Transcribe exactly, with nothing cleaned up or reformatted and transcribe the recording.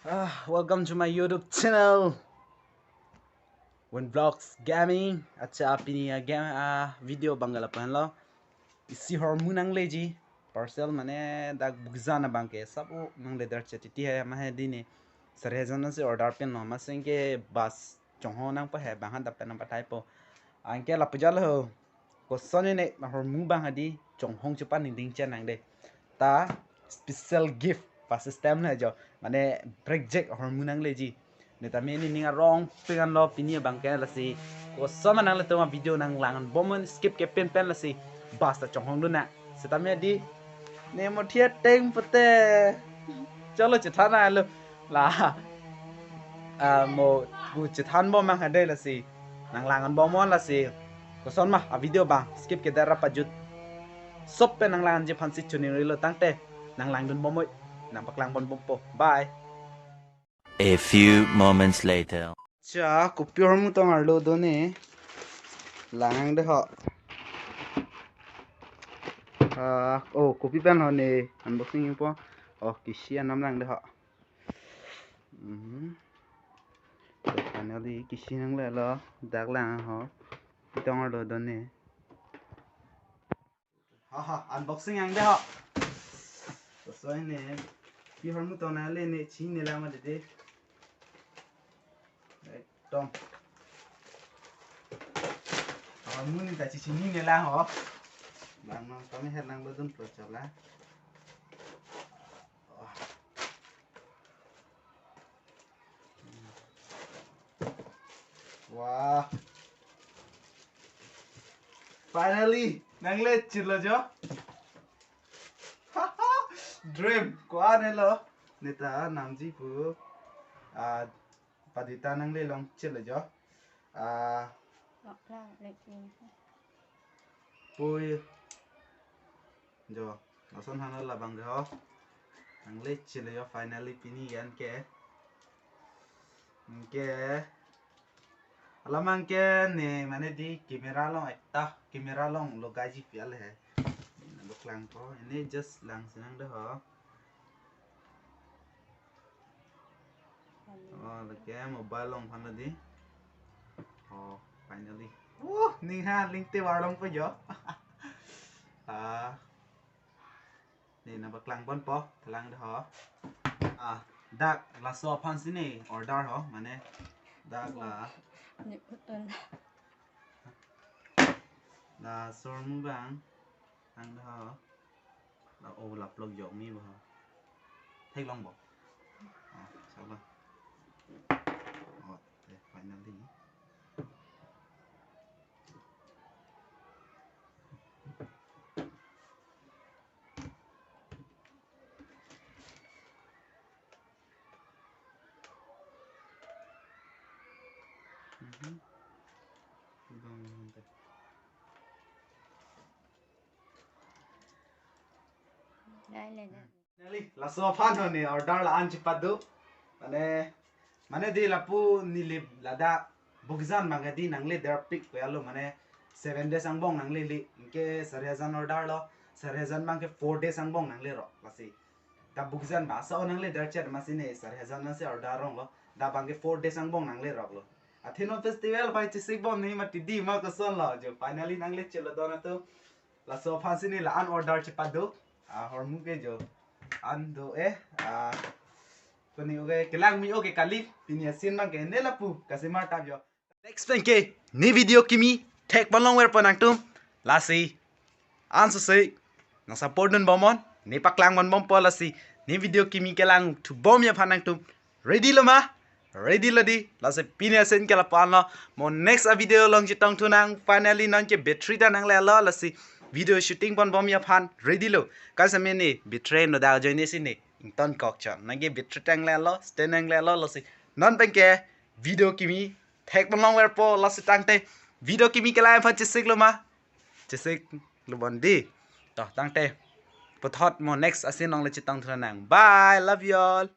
Ah, welcome to my YouTube channel, Win Vlogs Gaming. Accha, pini a game, ah, video abang ke lapu-an lo. Isi hormu nangleji. Parcel mane dak Bukjan abang ke sabo nangle der chetiti hai, ma hai di ne. Sari hajar nang si order pen lo, ma sing ke bus chonghong nangpo hai, bang han dap pen nang pathai po. Anke lapu jalo ho. Koson ne hormu abang hadi chonghong chupan ning ding chen nang de. Ta special gift pa system na jo. Mane break jack hormu nangleji. Ne tame ne ning arong pengan lo pini abang ke, lasi koson ma nanglitum a video nang lang bomnon, skip ke pen pen, lasi bus ta chonghong dun na. Setame di ne mo thia teng pute. Chalo chethan na lo. La. Ah, mo pu chethan bom mang hade, lasi nang lang bomnon, lasi koson ma a video abang skip ke der ra pajut. Sop pen nang langji aphan si choningri lo, tangte nang lang dun bomnon. Nang paklang pon bompo. Bye. A few moments later. Cha, kopi hormu tong arlo do ne. Lang de ho. Ah, oh, kopi pen ho ne. Unboxing po. Oh, kisi anam lang de ho. Mhm. So, finally, kisi nangle lo. Dak lang ho. Kopi tong arlo do ne. Ha ha, unboxing ang de ho. Koson ne, pi hormu tong nangle ne, chinine lang ma de de. Ekdom. Hormu ne ta chinine lang ho. Bang nang kami her nang lo dun pro chala. Wah. Finally, nangle chilo jo. Dream, ko-an lo. Ne ta namji pu. Ah, padita nangle long chilo jo. Ah, Pui. Jo, lason han labang de ho. Nangle chilo jo finally pini anke. Anke. Alam anke ne mane di camera along ekta, camera along lo gaji pial he. Nang paklang po, ne just lang si nang de ho. Oh, lake mobile along aphan lo di. Oh, finally. Oh, ning ha, ling te warlong po jo. Ah. Ne nang paklang pon po, lang de ho. Ah, dak laso aphan si ne order ho, mane dak la. Ne putol. Laso hormu abang. Ang de ho. La o laplok jok mi bo ho. Theklong bo. Ah, salah. Oh, te finally. Mhm. Udah, mantap. Dai le, dai. Finally, laso aphan ho ne order la-an chepado. Mane, mane di lapu neli ladak Bukjan abang ke di nangle der pik ko ya lo, mane seven days angbong nangle le. Anke sari hajar order lo, sari hajar abang ke four days angbong nangle ro. Lasi. Ta Bukjan ba sa o nangle der chet ma si ne sari hajar nang si order rong lo. Dak abang ke four days angbong nangle rok lo. Athe non festival bai chesik bom ne ma ti di ma koson lo jo. Finally nangle chelo don atum. Laso aphan si ne la-an order chepado. Ah, hormu ke jo. An do eh. Ah, koni oke kelang mi oke kali. Pini asin abang ke ne lapu kasimar tap jo. Next pen ke ne video kimi thek pon longver pon nangtum. Lasi. Anso se. Nang support dun bomnon. Ne paklang pon bompo lasi. Ne video kimi kelang thu bom ya aphan nangtum. Ready lo ma? Ready lo di. Lasi pini asin ke lapu-an lo. Mo next a video along chetong thu nang. Finally non ke battery ta nangle lo. Lasi video shooting pon bom ya aphan. Ready lo. Kaisa mene battery no da join si ne. Ington kok chon. Nang ke battery ta nangle lo. Stand nangle lo. Lasi. Non pen ke video kimi thek pon longver po. Lasi tangte video kimi kelang aphan chesik lo ma. Chesik lo bon di. To tangte. Puthot mo next asin along le chetong thu nang. Bye. Love you all.